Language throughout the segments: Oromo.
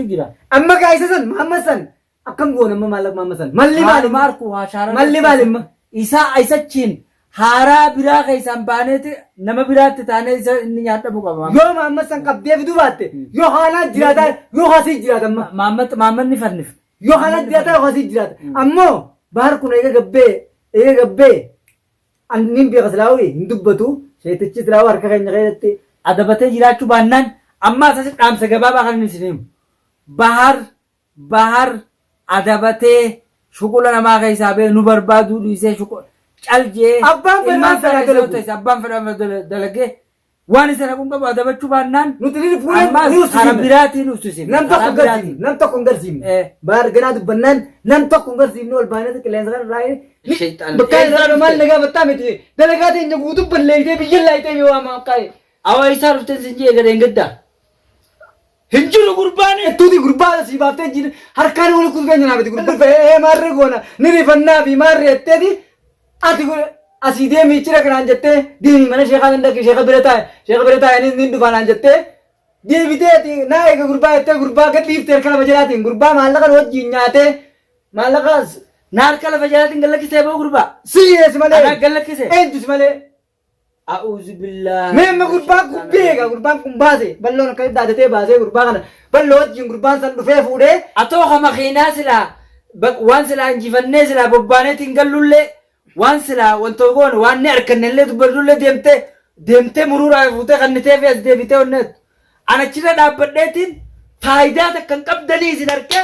dubbachuu jira. Amma gaa isa san Mahammad san akkam goona amma maallaqa Mahammad san malli maali Haaluma harku haa shaaran. Malli maali amma? Isaa isachiin haaraa biraa keessaan baaneeti nama biraatti taanee isa inni nyaadhamu qaba. Yoo Mahammad san qabdee fiduu baatte yoo haalaa jiraataa yoo hasii jiraata amma. Mahammad Mahammad ni fannif. Yoo haalaa jiraataa yoo hasii jiraata. Ammoo bahar kun eega gabbee eega gabbee anniin beeka silaawii hin dubbatu sheetichi silaawii harka keenya keessatti Adabatee jiraachuu baannaan amma asasi dhaamsa gabaabaa kan inni isin himu. Bahar Bahar adabatee shuqula namaa keessaa ba'ee nu barbaaduu dhiisee shuqula cal jee Abbaan fedhe ilmaan waan fedhe haa isaa dalagu. ta'es abbaan fedhe waan fedhe dalagee waan isa naquun qabu adabachuu baannaan Nuti ni fuunee ammaas ni karaa ussisiifna. biraatiin ussisiifna. Nam tokko Karaa hin garsiifne. biraatiin. Nam tokko hin garsiifne. Eh. Bahar ganaa dubbannaan nam tokko hin garsiifne ol baanee qilleensa kana irraa Shayxaan. Bakka irraa maal nagaa battaa miti. Dalagaa teenya guutuu balleessitee biyya laayitee yoo ama akka Awaa isaa dhufteen sin jee gadheen gaddaa. Hin jiru gurbaan. Ettuuti gurbaa sii baaftee jira harkaan wal kutu keenya naafiti gurbaa ee maarree goona ni rifannaa fi maarree jetteeti ati asii deemii cira kanaan jettee deemii mana sheekaa nan dhaqi sheeka bira taa'e sheeka bira taa'e anis niin dhufaa naan jettee deebitee ati naa eega gurbaa jettee gurbaa gad dhiifte harka lafa jalaatiin gurbaa maallaqa nu wajjin nyaatee maallaqa Na harka lafa jalaatiin gallakkisee boo gurbaa. si eessi malee Anaa gallakkise. eenyu si malee A'uuzu billaahi. Mee amma gurbaan kun beeka gurbaan kun baase balloon akka daadatee baasee gurbaa kana balloo wajjin gurbaan san dhufee fuudhee Atoo ka makiinaa silaa waan silaa injifannee silaa bobbaaneetiin gallullee waan silaa wanta goone waan ni arkannellee dubbannullee deemtee deemtee muruuraa fuutee kannitee fi as deebitee onneettu. An achirra dhaabbadheetiin faayidaa takka hin qabdanii isin arkee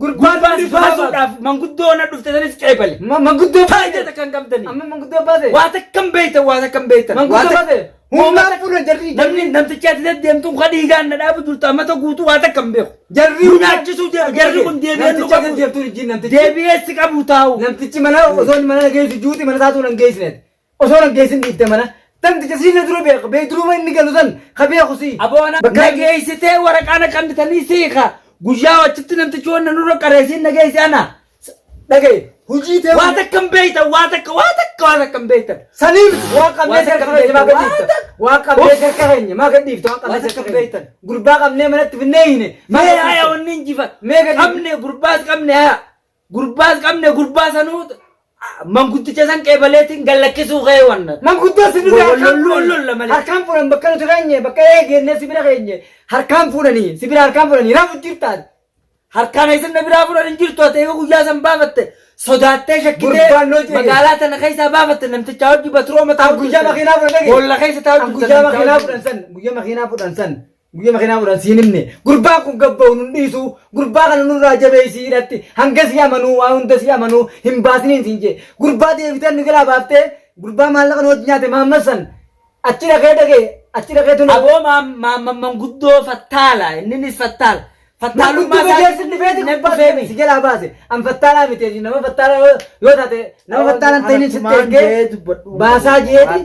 Gurbaan Gurbaan si baasuudhaaf manguddoo na dhufte sanis qeebale. Manguddoo Faayidaa takka hin qabdanii. Amma manguddoo baase. Waa takka hin beektan waa takka hin beektan. Manguddoo baase. Humnaan fuudhan jarri. Namni namtichi ati deddeemtuun ka dhiigaan na dhaabu jirtu amata guutuu waa takka hin beeku. Jarri Nu nyaachisuu deema jarri kun deebi'ee nu Namtichi qabu. deddeemtuun ijjiin namtichi. Deebi'ee si qabu taa'u. Namtichi mana osoo inni mana geessu juuti mana isaatu nan geessine. Osoo nan geessin dhiifte mana. Namticha siin na dura beeku beeku duruma inni galu san ka beeku si. Aboona Bakka- nageessitee waraqaa na qabditanii siika guyyaa achitti namtichi wanna nurra qareessiin nageessi ana. Dhagaye hojii ta'e. Waa takka hin beektan waa takka waa takka waa takka hin beektan. Saniif waa qabnee Waa takka harka keenya maa beektan. gadhiifta. Waa qabnee harka keenya maa gadhiifta. Waa qabnee Waa takka harka beektan. keenya. Gurbaa qabnee manatti finnee hine. Mee haya wanni injifa. Mee gadi- Qabne gurbaas qabne haya. Gurbaas qabne gurbaa sanuu manguddicha san qeebaleetiin gallakkisuu kee wanna. Manguddoo si bira Wal lolluu wal lolla malee. Harkaan fuudhan bakka nuti keenye bakka eegeennee si bira keenye harkaan fuudhanii si bira harkaan fuudhanii rafu jirtaan. Harkaan eessan na biraa fuudhan hin jirtu ati eega guyyaa san baafatte sodaattee shakkitee Gurbaan noo jeeqe. magaalaa tana keessaa baafatte namtichaa hojii baturoo mataa An guyyaa makiinaa fudhan dhage. Boolla keessa taa'u An guyyaa makiinaa fudhan san guyyaa makiinaa fudhan san guyyaa makiinaa fudhan siin himne gurbaan kun gabba'u nun dhiisu gurbaa kana nurraa jabeessii hidhatti hanga si amanuu waa hunda si amanuu hin baasiniin siin jee gurbaa deebitee nu jalaa baaftee gurbaa maallaqa nu wajji nyaate maammas san achi dhaqee dhaqee achi dhaqee tun Aboo manguddoo fattaala inninis fattaala. Fattaalummaa Manguddoo isaatiin jeessi dhufeeti na gubbaa dhufeemi. si jalaa baase. An fattaalaa miti nama fattaalaa yoo taate nama fattaalaa hin ta'inin sitti ergee baasaa jeeti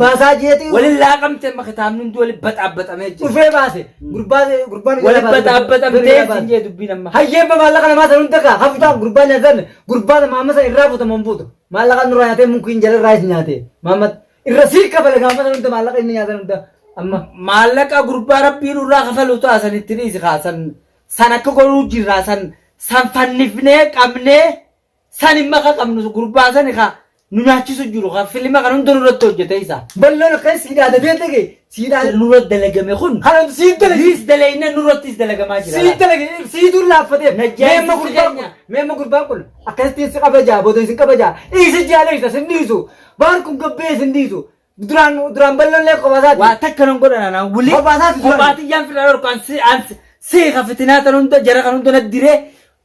baasaa jeeti Walin laaqamte amma kitaabni hundi waliin baxaabbaxamee jira. dhufee baase gurbaa gurbaan Waliin baxaabbaxamtee sin jee dubbiin amma. Hayyee maallaqa namaa san hunda kaa hafutaa gurbaa nyaatan gurbaa maamma san irraa fuutamu hin fuutu maallaqa nurraa nyaatee munkiin jala irraa is nyaate maamma irra sii kafale gaafa san hunda maallaqa inni nyaatan hunda amma. Maallaqa gurbaa rabbiin irraa kafalu ta'a san itti dhiisi kaa san san akka godhuu jirraa san san fannifnee qabnee san hin maka qabnu gurbaa sani kaa nu nyaachisu jiru kaa filima kan hunda nurratti hojjete isa. Balloon akkas sii dhaadatee dhage sii dhaadate. Nurratti dalagame kun. Kan sii dalage. Siis dalayna nurrattis dalagamaa jira. Sii dalage siitu laaffateef. Najjaayisi Mee amma gurbaan kun keenya. mee amma gurbaan kun akkasittiin si kabajaa booda isin kabajaa isa jaaleessa sin dhiisu baar kun gabbee sin dhiisu duraan duraan balloon kophaa isaati. Waa takka nan godhan anaan wuli. Kophaa isaati duraan. Kophaa tiyyaan firaa dhorku an si an si ka fitinaa tan hunda jara kan hunda na diree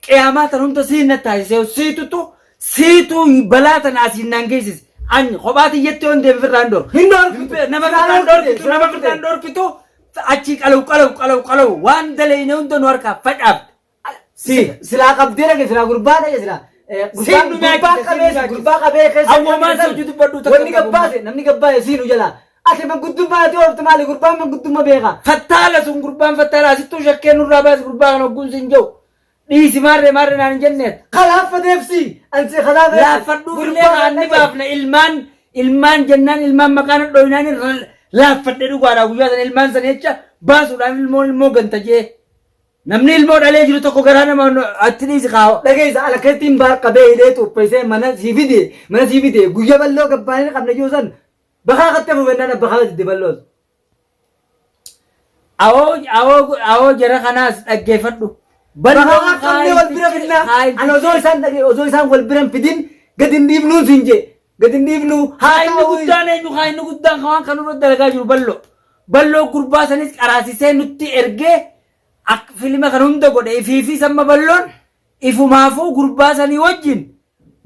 qiyaamaa tan hunda si na taasisee siitutu siitu balaa tana asiin naan geessise. An kophaa tiyyatti yoon deeme firraa hin dhorku. Hin dhorkitu. Nama firraa hin dhorkitu nama firraa hin dhorkitu achi qalaw qalaw qalaw qalaw waan dalayne hunda nu harkaa facaafte. Si silaa qabdee dhage silaa gurbaa dhage silaa. Siin nu nyaachise, Gurbaa siin nu qabee nyaachise. gurbaa qabee keessa. Awwoomaan si hojii dubbadhu takka Wanni hin qabu. gabbaase namni gabbaase siinu jalaa. Ati manguddummaa ati ooftu maali gurbaan manguddummaa beeka. Fattaala sun gurbaan fattaala asittuu shakkee nurraa baasi gurbaa kana hogguun siin jiru. Dhiisi maarree maarree naan hin jenneet. Kalaaffateef si ansi kalaaffateef. Laaffadhuuf illee kaan ni baafna ilmaan ilmaan jennaan ilmaan maqaan dhoynaan irra laaffadhe dhugaadha guyyaa sana ilmaan sana jecha baasuudhaan ilmoon ilmoo ganta jee. Namni ilmoo dhalee jiru tokko garaa nama atti dhiisi kaa. Dhageessa ala keessatti baar qabee hidhee xuupheessee mana sii fide mana sii fide guyya balloo gabbaanii qabna jiru san bakaa kattee fuufennaan bakaa didde balloos. Awoo awoo awoo jara kanaas dhaggeeffadhu. Bakaa qabnee wal bira fidnaa. Ani osoo isaan dhage osoo isaan wal bira hin fidin gadi hin dhiifnuun siin jee gadi hin dhiifnu haa Haa inni ta'u. guddaan eenyu haa inni guddaan waan kan irra dalagaa jiru balloo. Balloo gurbaa sanis qaraasisee nutti ergee akka filima kan hunda godhe ifiifi samma balloon ifumaafuu gurbaa sanii wajjin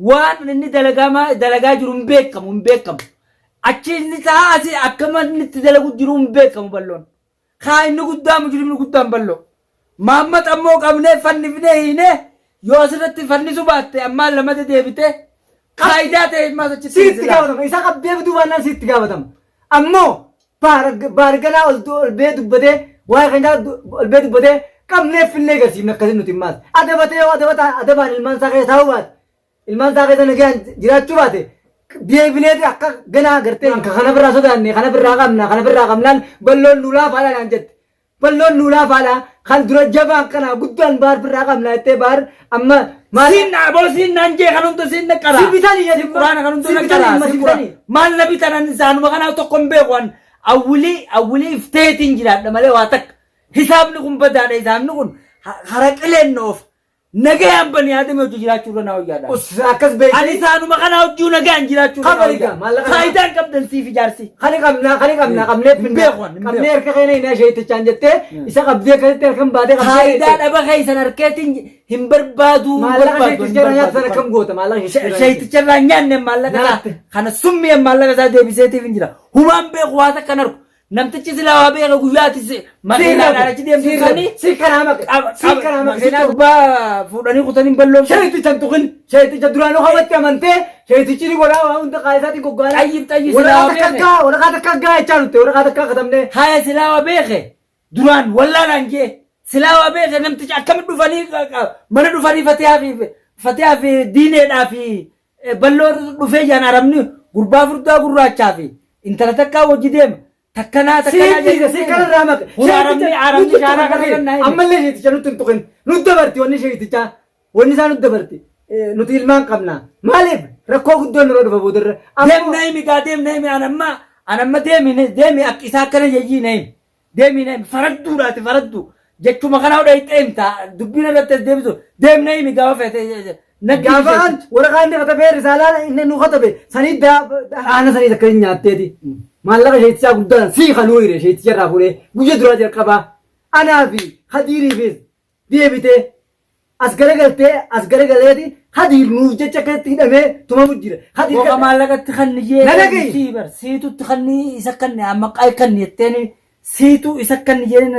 waan inni dalagaa dalagaa jiru hin beekamu hin beekamu. Achi inni ta'a asii akkama inni itti dalagu jiru hin beekamu balloon. Kaa inni guddaa mujrimni guddaan balloo. Maammat ammoo qabnee fannifnee hiinee yoo asirratti fannisu baatte ammaan lamata deebitee faayidaa ta'e maas achitti Siitti gaafatama. Isa qabdee fiduu baannaan siitti gaafatama. Ammoo baarganaa ol ol bee dubbatee waa'ee keenyaa ol bee dubbatee qabnee finnee garsiifne akkasii nuti maas. Adabatee yoo adabata adabaan ilmaan isaa keessa taa'uu baate ilmaan isaa keessa nagaan jiraachuu baate deebineeti akka ganaa gartee kana birraa sodaanne kana birraa qabna kana birraa qabnaan balloon nu laafaadha naan jette. Balloon nu laafaadha kan dura jabaan kana guddaan baar birraa qabna jettee baar amma maal Siin aboo siin naan jee kan hunda siin naqqara. Si bitanii jedhi Quraana kan hunda Si bitanii naqqara. amma, si bitanii. Maal na bitan ani isaanuma kanaa tokko hin beeku an awwilii awwilii ifteetiin jiraadha malee waa takka. Hisaabni kun badaadha hisaabni kun hara qileen na oofa. Nagayaan bani aadamii hojii jiraachuu irra naa wayyaadha. Us akkas beekte. Ani isaanuma kanaa hojii nagaan jiraachuu irra naa Kabali gaa, wayyaadha. maallaqa Faayidaan qabdan siif ijaarsi. Kani qabnaa kani qabnaa qabnee Hin beeku ani, hin qabnee beeku. harka keenya hin sheetichaan jettee isa qabdee akkasitti harkan baatee qabdee Faayidaa dhaba keessan harkeetiin hin barbaadu. hin maallaqa barbaadu, hin sheeticha irraa nyaata sana barbaadu. akkam goota maallaqa sheeticha irraa nyaata. Sheeticha irraa nyaanne maallaqa isaa Nyaatte. kana summii maallaqa isaa deebiseetiif hin jira. Humaan beeku waa takka hin argu. Namtichi silaa waa beeka guyyaatti makiinaadhaan achi deemtu sanii Si karaa maqe si karaa maqe makiinaa gurbaa fuudhanii kutanii balloomsan. Sheeticha hin tuqin sheeticha duraanuu qabatti amantee sheetichi ni godhaa waa hunda qaayisaatiin goggo'aa. Xayyib xayyib silaa Waraqaa waa takka beeke. gaa waraqaa takka gaa jechaa nuti waraqaa takka katabnee. Haya silaa waa beeke duraan wallaalaan jee silaa waa beeke namtichi akkamitti dhufanii mana dhufanii fatihaa fi fatihaa fi diineedhaa fi balloo dhufee jaan arabni gurbaa furdaa gurraachaa fi intala takkaa wajji deema takkanaa takkanaa Si dhiise si kanarraa maqe. Kun arabni arabni shaaraa kana kan naa hime. Ammallee sheeticha nutti hin tuqin. Nutti dabarti wanni sheetichaa. Wanni isaa nutti dabarti. Nuti ilmaan qabna. Maaliif rakkoo guddoon nurra dhufa boodarra. Deem na himi gaa deem na himi an amma an amma deemi deemi akka isaa akkana jeyyii na himi. Deemi na himi faradduudhaati faraddu jechuma kana hodha hixxee himta dubbiin irratti as deebisu deem na himi gaafa feete natti himi Gaafa an sheeticha. waraqaa inni katabee risaalaan inni nu katabe sanii aana sanii akka inni nyaatteeti. Maallaqa sheetichaa guddaan sii kanuu hire sheeticha irraa fuudhee guyya duraa jalqabaa. Anaa fi Hadiiriifis deebitee as garagaltee as garagaleeti Hadiir nuuf jecha akkasitti hidhamee tumamu jira. Hadiir Boqa maallaqatti kanni jee Na dhaga'i. sii bar siitutti kanni isa kanni amma qaay kanni jetteen siitu isa kanni jeen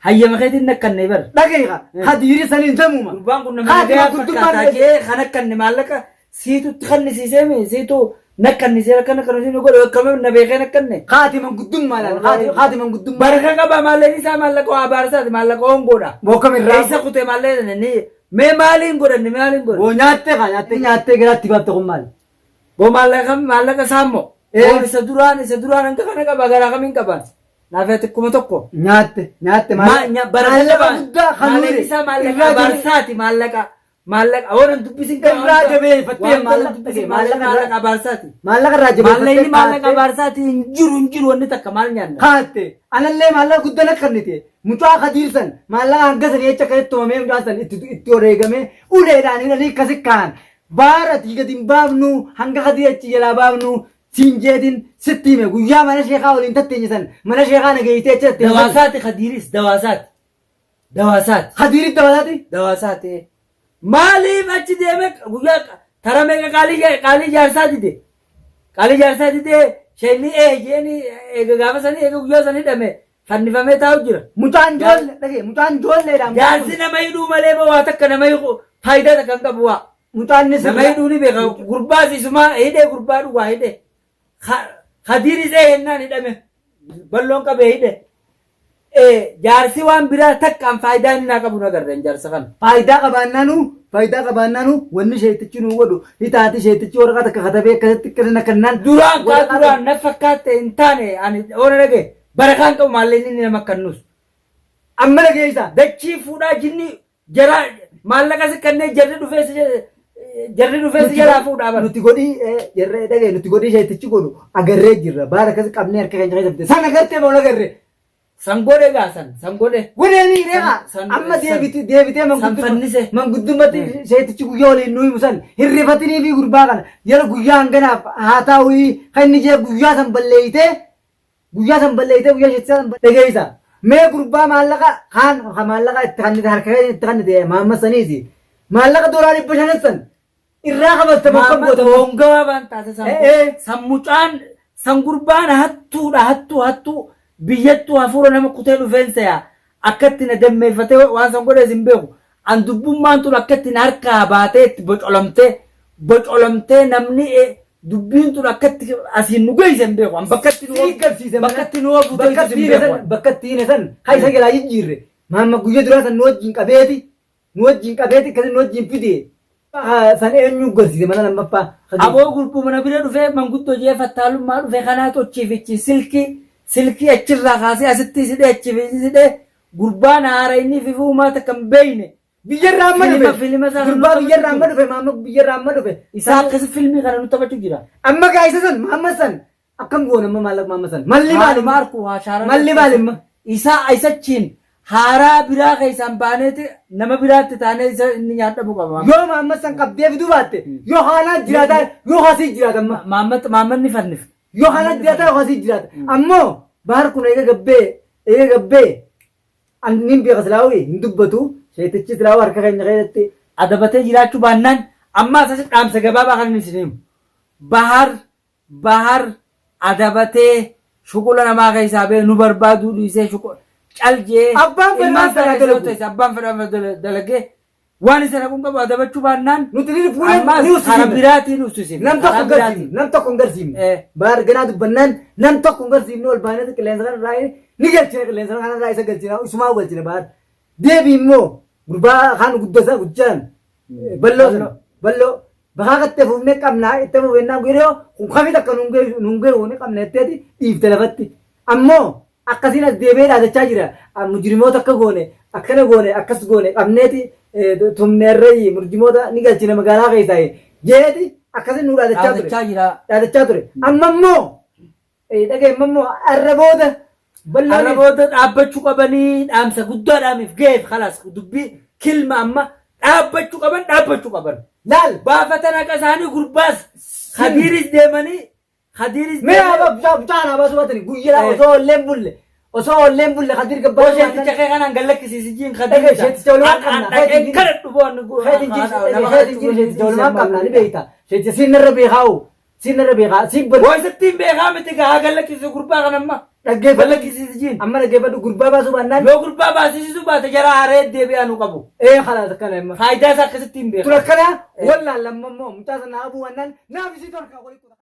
hayyama keetiin na kanne bar. dhaga'i kaa Hadiiri saniin tamuma. Gurbaan kun nama Haati nagayaa gurguddummaan fakkaataa jee kan akkanne maallaqa siitutti kannisiisee siitu na kannisee akkana kan hojii godhu akkama na beekee na kanne. Haati manguddummaadhaan haati haati manguddummaa. Baraka qaba maallaqni isaa maallaqa waa abaarsaati maallaqa hongoodha. Bokkam irraa. Eessa kutee maallaqa ni mee maaliin godhanne maaliin godhanne. Boo nyaattee kaa nyaattee nyaattee garaatti baafte kun maali? Boo maallaqa maallaqa isaa immoo. Eh. Boo isa duraan isa duraan hanga kana qaba garaa kamiin qaban. Naaf ati 1000. Nyaatte nyaatte Baraka maallaqa qaba. guddaa kan Maallaqni nuyi isaa maallaqa irraa jabe- abaarsaati maallaqa maallaqa oolan dubbisin Irraa jabeeffattee maallaqa maallaqa maallaqa maallaqa abaarsaati. Maallaqa irraa Maallaqni jabeeffattee maallaqa abaarsaati hin jiru hin jiru wanni takka maal nyaanna. kaatte anallee maallaqa guddaa na kennite mucaa Khadiir san maallaqa hanga sanii jecha akkasitti tumamee mucaan san itti itti wareegamee uleedhaan hidhanii akkasi kaan baara ati gadi hin baafnu hanga Khadiir achi jalaa baafnu siin jeetiin sitti hime guyyaa mana sheekaa waliin tatteenye san mana sheekaa na geessitee achi tatteenye san Dawaasaati Khadiiris dawaasaati. Dawaasaati. Khadiiritti dabalaati Dawaasaati. Maaliif achi deeme guyyaa tara meeqa qaalii qaalii jaarsaa dide. Qaalii jaarsaa dide sheelli ee jeeni eega gaafa sanii eega guyyaa sanii hidhame fannifamee taa'u jira. Mucaan ijoollee dhagee mucaan ijoolleedhaan Jaarsi nama hidhuu malee waa takka nama hiiku faayidaa takka hin qabu waa. Mucaan ni Nama hidhuu ni beeka gurbaas isumaa hidhee gurbaa dhugaa hidhee. Khadiiris ee hennaan hidhame balloon qabee hidhe. Jaarsi waan biraa takkaan faayidaa inni naa qabu nagarreen jaarsa kana. Faayidaa qabaannaanu faayidaa qabaannaanu wanni sheetichi nuu godhu hitaati sheetichi waraqaa takka katabee akkasitti akkasina kennaan. Duraan kaa duraan na fakkaatte hin taane ani oona dhage barakaan qabu maallee inni nama kannus. Amma dhageessa. Dachii fuudhaa jinni jaraa maallaqa si kennee jarri dhufee si jalaa fuudhaa bara. Nuti godhii jarree dhagee nuti godhii sheetichi godhu agarree jirra. Baara akkas qabnee harka keenya keessa fide. San agartee moo agarree? San godhe gaa san godhe. Godhee ni reeqa. Amma deebitee San fannise. Manguddummaatti sheetichi guyyaa waliin nu himu san hirrifatinii fi gurbaa kana yeroo guyyaa hanganaaf haa taa'u kan inni jee guyyaa san balleeyitee guyyaa san balleeyitee guyyaa sheetichaa san dhageessa. Mee gurbaa maallaqa kaan maallaqa itti kannite harka keenya itti kannite maamma saniiti. Maallaqa doolaa 500 san irraa kabalta bakka Maamma goota. hongawaa waan taate san Eh. san mucaan san gurbaan hattuudha hattuu biyyattuu hafuura nama kutee dhufeensa yaa akkatti na dammeeffatee waan san godhees hin beeku. An dubbummaan tun akkatti na harkaa baatee itti bocolamtee namni dubbiin tun akkatti asiin nu geesse hin beeku. An bakkatti nu Sii garsiise mana. bakkatti nu oofuu Bakka teessis hin beeku. Bakka itti hiine san kan isa jalaa jijjiirre maamma guyya duraa san nu wajjin qabeeti nu wajjin qabeeti akkasi nu wajjin fide san eenyu garsiise mana lammaffaa. Aboo gurbuu mana bira dhufee manguddoo jee fattaalummaa dhufe kanaa tochiifichi silkii achirraa kaasee asitti sidhee achiifichi sidhee gurbaan haara inni fi uumaa takka hin beekne. Biyyarraa amma dhufe. Filima isaa Gurbaa biyyarraa amma dhufe maamma biyyarraa amma dhufe. Isaa akkasi filmii kana nu taphachuu jira. Amma gaa isa san maamma san akkam goona amma maallaqa maamma san. Malli maali? Maarku haa shaaran. Malli maali amma? Isaa isachiin haaraa biraa keessaan baaneeti nama biraatti taanee isa inni nyaadhabu qaba. Yoo maamma san qabdee fiduu baatte yoo haanaa jiraataa yoo haasii jiraata amma. Maammanni fannif. Yoo haanaa jiraataa yoo haasii jiraata. Ammoo bahar kun eega gabbee annin beeka silaawii hin dubbatu sheetichi silaawii harka keenya keessatti Adabatee jiraachuu baannaan amma asas dhaamsa gabaabaa kan inni isin himu. Bahar adabatee shuqula namaa keessaa ba'ee nu barbaaduu dhiisee shuqula cal jee Abbaan fedhe ilmaan waan fedhe isaa dalagu. keessa abbaan fedhe waan fedhe dalagee waan isa dhaquun qabu adabachuu baannaan Nuti ni fuudhee ammas ni karaa ussisiifna. biraatiin ussisiifna. Nam tokko Karaa hin garsiifnu. biraatiin. Nam tokko hin garsiifnu. Bahar ganaa dubbannaan nam tokko hin garsiifnu ol baanee qilleensa kanarraa ni galchina qilleensa kanarraa isa galchina isumaa galchina bahar. Deebi immoo gurbaa kaan guddasa guddaan balloo sana balloo bakaa kattee fuufnee qabnaa itti fuufnaa guyyaa kun kamii takka nuun geessu ni qabna jetteeti dhiifte lafatti. Ammoo akkasiin as deebi'ee dhaadachaa jira. Mujrimoota akka goone akkana goone akkas goone qabneeti tumneerree mujrimoota ni galchina magaalaa keessaa jeeti akkasiin nu dhaadachaa ture. Dhaadachaa jira. Dhaadachaa ture. Amma immoo dhagee amma immoo arra booda bal'oon Arra booda dhaabbachuu qabanii dhaamsa guddaa dhaamiif ga'eef khalaas dubbii kilma amma dhaabbachuu qaban. Laal Baafatan haqa isaanii gurbaas Khadiiris deemanii Khadiiris Mee bishaan haa baasuu baatanii guyyaa osoo olleen bulle Khadiir gabbaa Boo sheeticha kee kanaan gallakkisiisi jiin Dhagee Khadiir. sheeticha walumaa qabna. Dhaqeen kana dhuboon Heetiin jiru sheeticha walumaa qabna ni beekta. Sheeticha siin narra beekaa'u siin narra beekaa siin bal. Boo isatti hin beekaa miti gaa gallakkisiisu gurbaa kan amma. Dhaggeeffadhu Gallakkisiisi jiin. amma dhaggeeffadhu gurbaa baasuu baannaan. Yoo gurbaa baasisiisuu baate jara haree deebi'aa nu qabu. Ee khalaas akkana imma. Faayidaa isaa akkasitti hin Tun beekaa. akkana wallaan lamma immoo mucaa sana abuu baannaan naaf isii torkaa walitti.